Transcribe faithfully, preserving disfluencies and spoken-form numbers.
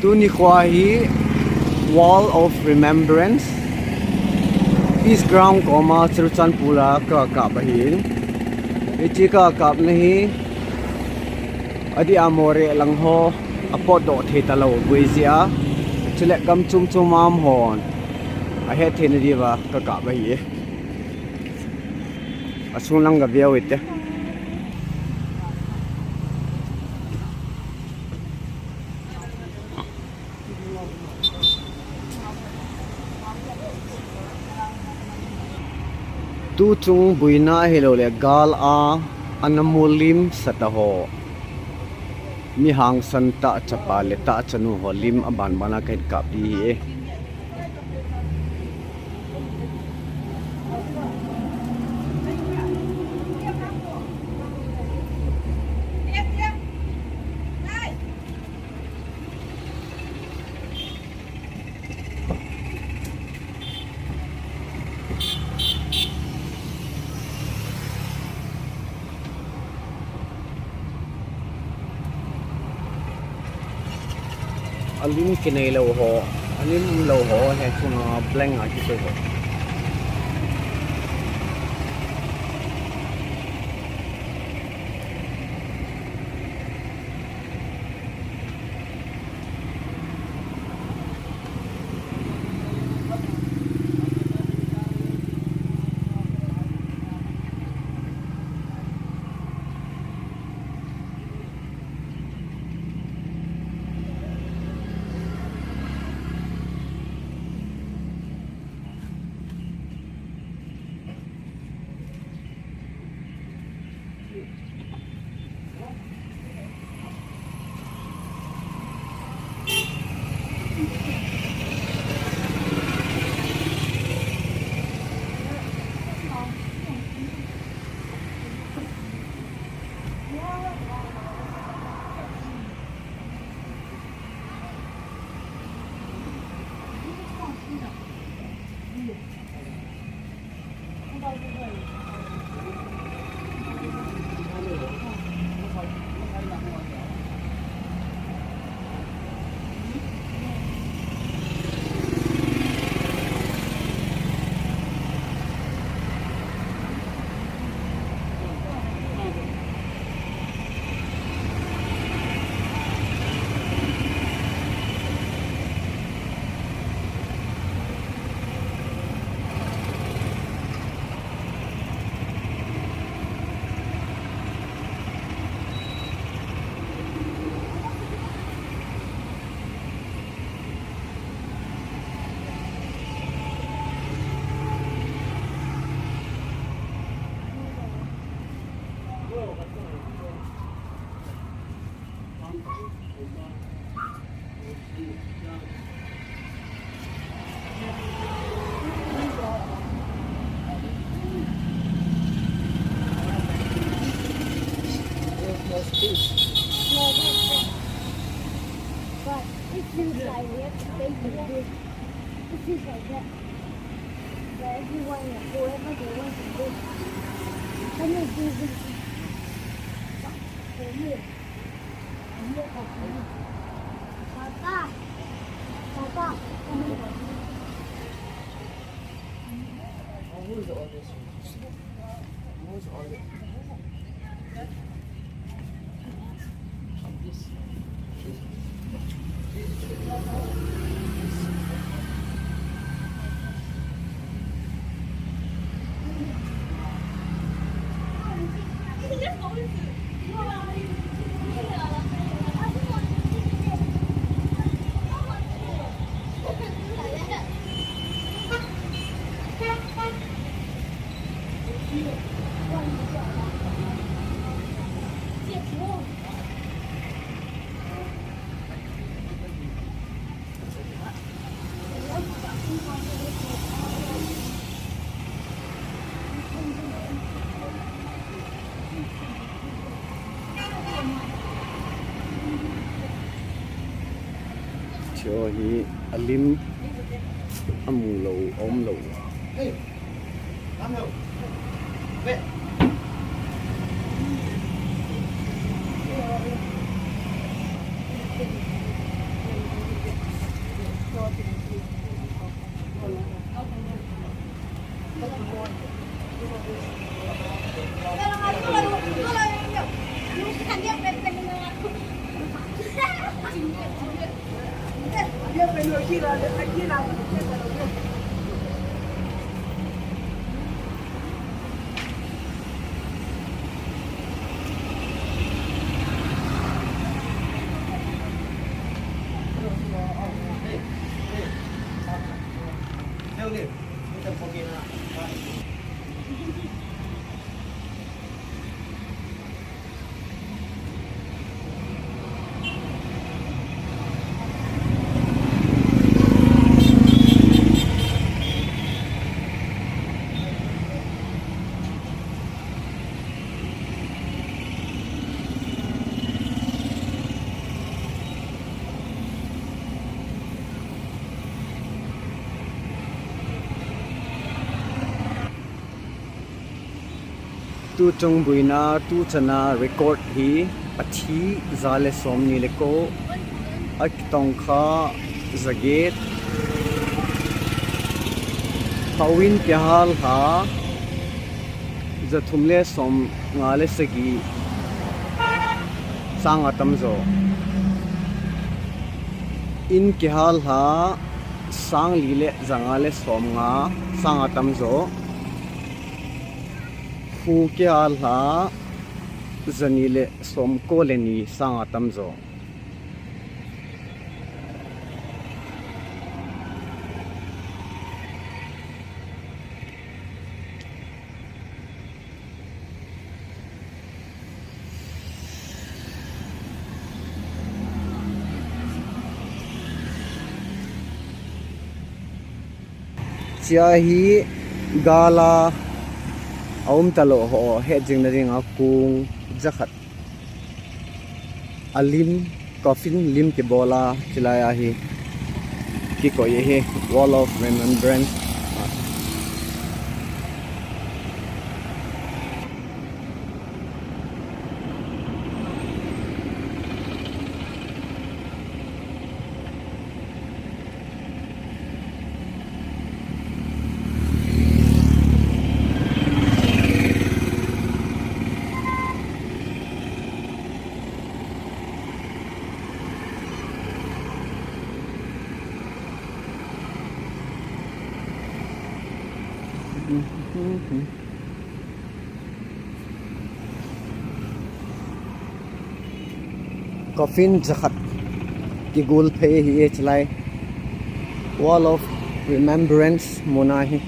Tuni khoa hi Wall of Remembrance, Peace Ground koma Churachandpur a ka kap ahin. Hiche ka kapna hi adeh a Moreh lang ho apotdoh thei talou boi jeh a, chule gam chom chom a um hon ahet theina diuva ka kap ahi. Asung lang gaveu hite. Tuchung boina ahilouleh gal a ana mu lim sat a ho, mi hangsan tah chapa le tah chanu ho lim aban ban a kahin kap ding ahi. Alim kinei lou ho, alim um lou ho, hiche chunga blank a kisei ho. There's no space. No, that's it. But it feels like we have to take the big. It feels like that. That everyone, whoever they want to go, can you do this? For me. Papa. Papa. Who's the oldest? Who's the oldest? Chu hi alim, amu lou, aum lou. Tu chungbuina, tu chana record hi, athi za le som ni le ko, akitong kha za get, houin kihal ha, za thum le som nga le sagi, sang atam jo. In kihal ha, sang li le za nga le som nga, sang atam jo. Hu kihal ha, za ni le som ko le ni, sang atam jo. Chia hi gala aum talo ho, he jing na ding a kung jakhat. Alim, coffin lim kibol a, chilai a hi kikoi hi, Wall of Remembrance. Coffin jakhat kigol phei hi e chilai. Wall of Remembrance muna hi.